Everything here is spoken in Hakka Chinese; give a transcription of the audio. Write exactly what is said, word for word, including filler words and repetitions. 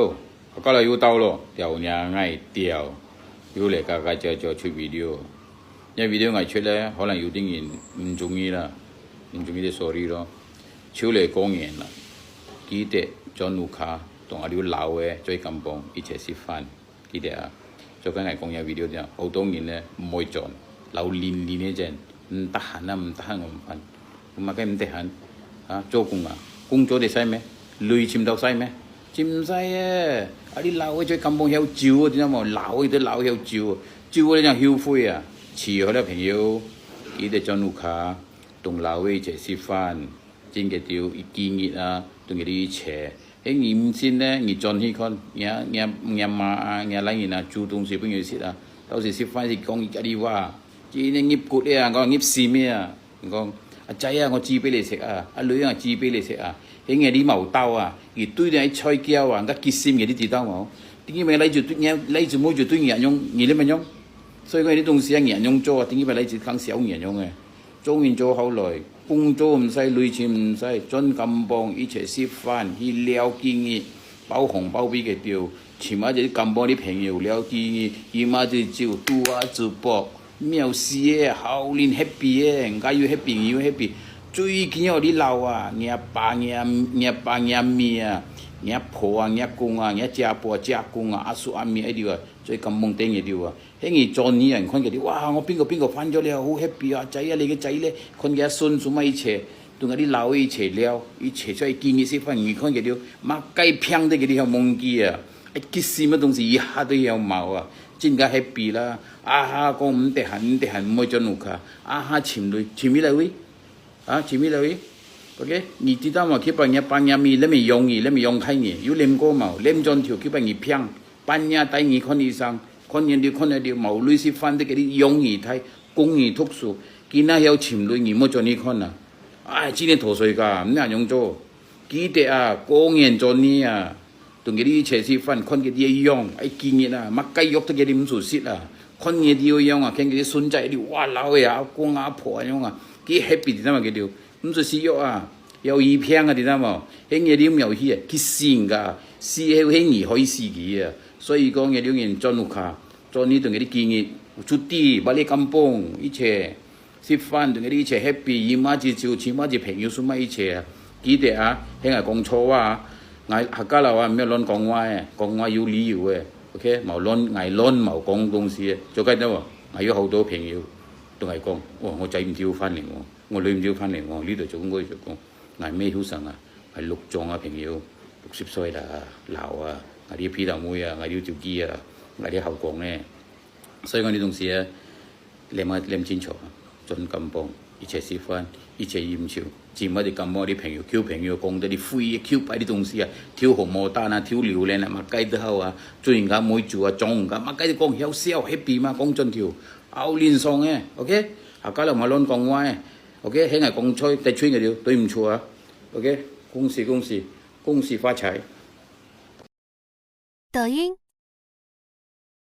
哦，客家來又到咯，吊你个吊，又來嘎嘎叫叫出video。這video𠊎出咧，可能有兜人毋中意啦，毋中意就sorry咯。就來過年啦，記得轉屋下，同阿舅老个做甘榜一齊食飯，記得啊。就跟𠊎講這video這樣，好多人呢毋會轉，老年人个真，毋得閒啊，毋得閒，毋得閒。 麼个毋得閒？啊，做工啊，工做得使咩？鐳尋到使咩？尋毋使耶！啊，你老个做甘榜曉酒哦，知道無？老个都老曉酒哦，酒个你正後悔啊！遲好了朋友，記得轉屋下，同老个一齊食飯，真个就一幾日啊，同佢兜一齊。 係你毋信呢，你轉去看，若若若媽啊，若倈人啊，煮東西分佢食啊。到時食飯時講一句話，真个入骨个啊，講入心个啊。你講，阿仔啊，我煮分你食啊，阿女啊，煮分你食啊。係你禮貌到啊，佢對你个菜鳥啊，个決心个，你知道無？頂日來就對，來就無就對你恁樣，你恁樣。所以講，這東西啊，你恁樣做啊，頂日來就講笑你恁樣个。 做人做好來，工做毋使，鐳尋毋使，轉甘榜一齊食飯，去尞幾日，包紅包分佢兜，尋下這甘榜个朋友尞幾日，佢嘛就酒肚啊就薄，藐視个，好人happy个，人家又happy，你又happy。最緊要你老啊，若爸若若爸若姆啊，若婆啊，若公啊，若姐婆姐公啊，阿叔阿姆一兜啊，做甘榜等佢兜啊。 係你轉去啊，你看佢兜，哇，我邊個邊個翻咗了，好happy啊，仔啊，你个仔咧，看佢个孫孫嘛一齊，同𠊎兜老个一齊尞，一齊出去見佢食飯，你看佢兜，麼个平得佢兜曉忘記啊，一个什麼東西一下都曉冇啊，真个happy啦。啊哈，講毋得閒，毋得閒，毋會轉屋下，啊哈，尋鐳，尋去哪位？ 啊，尋去哪位？OK，你知道無？去把若爸若姆，恁樣養你，恁樣養大你，有念過無？念轉頭，去把你病，半夜帶你看醫生，看你，你看了，你無鐳食飯，得佢兜養你大，供你讀書，佢哪曉尋鐳，你莫轉去看啊！哎，真个拖衰家，毋能恁樣做。記得啊，過年轉去啊， 同佢兜一齊食飯，看佢兜个樣，愛幾日啊，麼个藥都佢兜毋使食啊。看佢兜个樣啊，看佢兜孫仔，佢兜哇老个啊，阿公阿婆恁樣啊，佢happy知道無？佢兜毋使食藥啊，曉醫病啊，知道無？係佢兜毋曉去啊，佢死人家，死後係你害死佢啊。所以講，佢兜人轉屋下，轉去同佢兜幾日，出去，balik kampung，一齊 食飯，同佢兜一齊happy，飲下支酒，尋下支朋友，坐埋一齊啊。記得啊，係𠊎講錯話啊。𠊎客家佬啊，毋好亂講話个，講話有理由个。OK，無亂，𠊎亂無講東西个。做得知無？𠊎有好多朋友同𠊎講，哦，我仔毋知有飯了哦，我女毋知有飯了哦，你兜就講，𠊎就講，𠊎乜後生啊，𠊎六莊啊朋友，六十歲啦，老啊，𠊎兜皮頭妹啊，𠊎兜手機啊，𠊎兜好講个。 所以講這東西啊，念啊，念清楚啊，轉甘榜，一齊食飯，一齊飲酒，尋下這甘榜个朋友，交朋友，講到這廢个舊擺个東西啊，丟紅毛丹啊，丟榴槤啊，麼个都好啊，做人家妹子啊，裝人家，麼个都講曉笑，happy嘛，講轉頭，拗人爽个，OK，客家人毋好亂講話个，OK，係𠊎講錯，得罪佢兜，對毋住啊，OK，恭喜恭喜，恭喜發財。抖音、